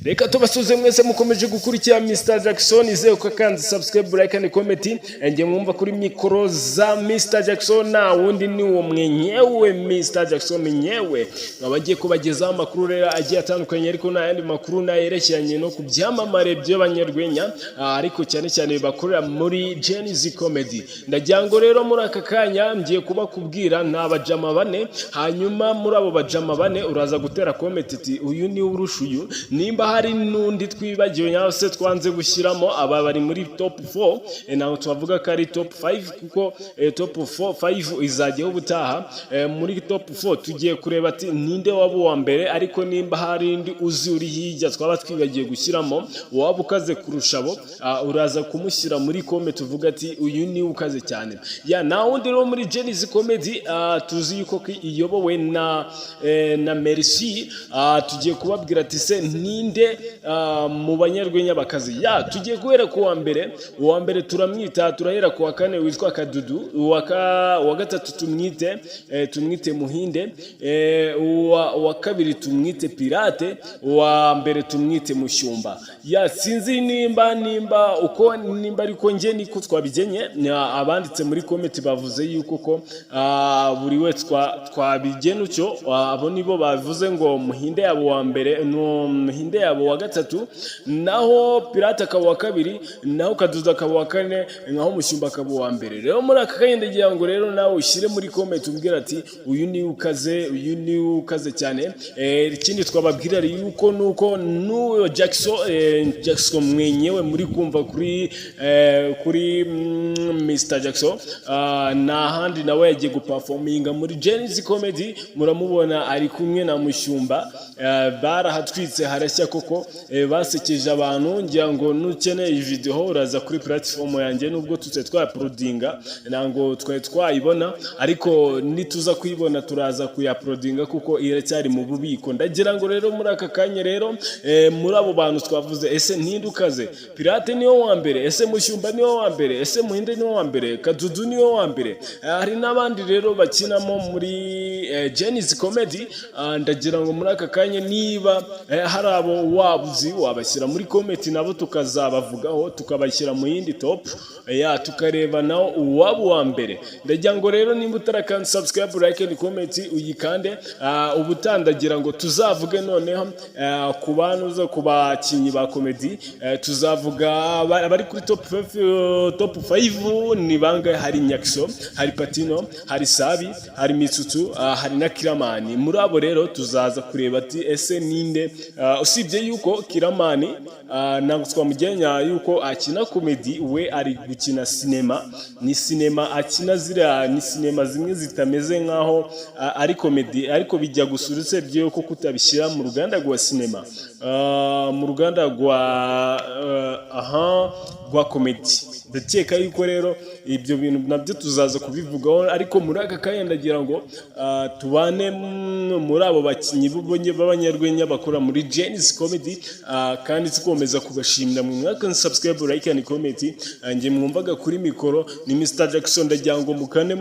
Reka tubasuze mwese mukomeje gukurikira Mr Jackson. Izeye ko kandi subscribe, like and comment. Njye mwumva kuri mikoro za Mr Jackson na wundi ni uwo mwenyewe Mr Jackson mwenyewe, nkaba agiye kubagezaho amakuru rero agiye atandukanye, ariko n'ayandi makuru nayerekeranye no ku byamamare by'abanyarwenya, ariko cyane cyane bakorera muri Gen-Z Comedy. Ndagira ngo rero muri aka kanya ngiye kubakubwira ni abajama bane, hanyuma muri abo bajama bane uraza gutera comment iti uyu ni urusha uyu. Nimba hari n'undi twibagiwe cyangwa se twanze gushyiramo, aba bari muri top 4. Ntabwo twavuga ko ari top 5 kuko top 4 5 izajyaho ubutaha. Muri top 4 tugiye kureba ati ninde waba uwa mbere, ariko nimba hari undi uzi uri hirya twaba twibagiwe gushyiramo waba ukaze kurusha abo, uraza kumushyira muri comment uvuga ati uyu ni ukaze cyane. Ya nta wundi rero muri Gen-Z Comedy, tuzi yuko iyobowe na Merci. Tugiye kubabwira ati se ninde mu banyarwenya bakaze? Ya tugiye guhera ku wa mbere. Uwa mbere turamwita, turahera ku wa kane witwa Kadudu, uwa gatatu tumwite Muhinde, uwa kabiri tumwite Pirate, uwa mbere tumwite Mushyumba. Ya sinzi nimba uko nimba ariko njye niko twabigenye. Abanditse muri comment bavuze yuko ko buri wese twabigena utyo. Abo nibo bavuze ngo Muhinde yabo wa mbere, no Muhinde yabo wa gatatu, naho Pirate akaba uwa kabiri, naho Kadudu akaba uwa kane, naho Mushyumba akaba uwa mbere. Rero muri aka kanya ndagira ngo rero nawe ushyire muri comment umbwira ati uyu ni ukaze, uyu ni ukaze cyane. Ikindi twababwira yuko nuko n'uwo Jackson, Jackson mwenyewe muri kumva kuri Mr Jackson, nta handi nawe yagiye guperforminga muri Gen-Z Comedy. Muramubona ari kumwe na Mushyumba, barahatwitse harashya koko, basekeje abantu. Ngira ngo nukeneye iyi video uraza kuri platform yanjye, nubwo tutari twauploadinga, ntabwo twari twayibona, ariko nituza kuyibona turaza kuyauploadinga kuko iracyari mu bubiko. Ndagira ngo rero muri aka kanya rero, muri abo bantu twavuze, ese ninde ukaze? Pirate niwe wa mbere? Ese Mushyumba niwe wa mbere? Ese Muhinde niwe wa mbere? Kadudu niwe wa mbere? Hari n'abandi rero bakinamo muri Gen-Z Comedy. Ndagira ngo muri aka kanya niba hari abo wabuzi wabashyira muri comment nabo tukazabavugaho, tukabashyira mu yindi top, ya tukareba nawo uwaba uwa mbere. Ndagira ngo rero nimba utarakanda subscribe, like and comment, uyikande. Ubutandagira ngo tuzavuge noneho ku bantu, ku bakinnyi ba comedy, tuzavuga abari kuri top 5. Top 5 ni bangahe? Hari Nyakiso, hari Patino, hari Sabi, hari Mitsutsu, hari na Kiramani. Muri abo rero tuzaza kureba ati ese ninde, usibye yuko Kiramani ntabwo twamugenya yuko akina comedy, we ari gukina sinema. Ni sinema akina ziriya, ni sinema zimwe zitameze nkaho ari comedy, ariko bijya gusa, usibye yuko kutabishyira mu ruganda rwa sinema, mu ruganda rwa aha rwa comedy. Ndakeka yuko rero ibyo bintu nabyo tuzaza kubivugaho, ariko muri aka kanya ndagira ngo tubane muri abo bakinnyi b'abanyarwenya bakora muri Gen-Z Comedy, kandi tukomeza kubashimira mu mwaka. Subscribe, like and comment. Njye mwumvaga kuri mikoro ni Mr Jackson. Ndagira ngo mukane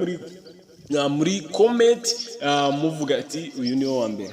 muri comment, muvuga ati uyu niwe wa mbere.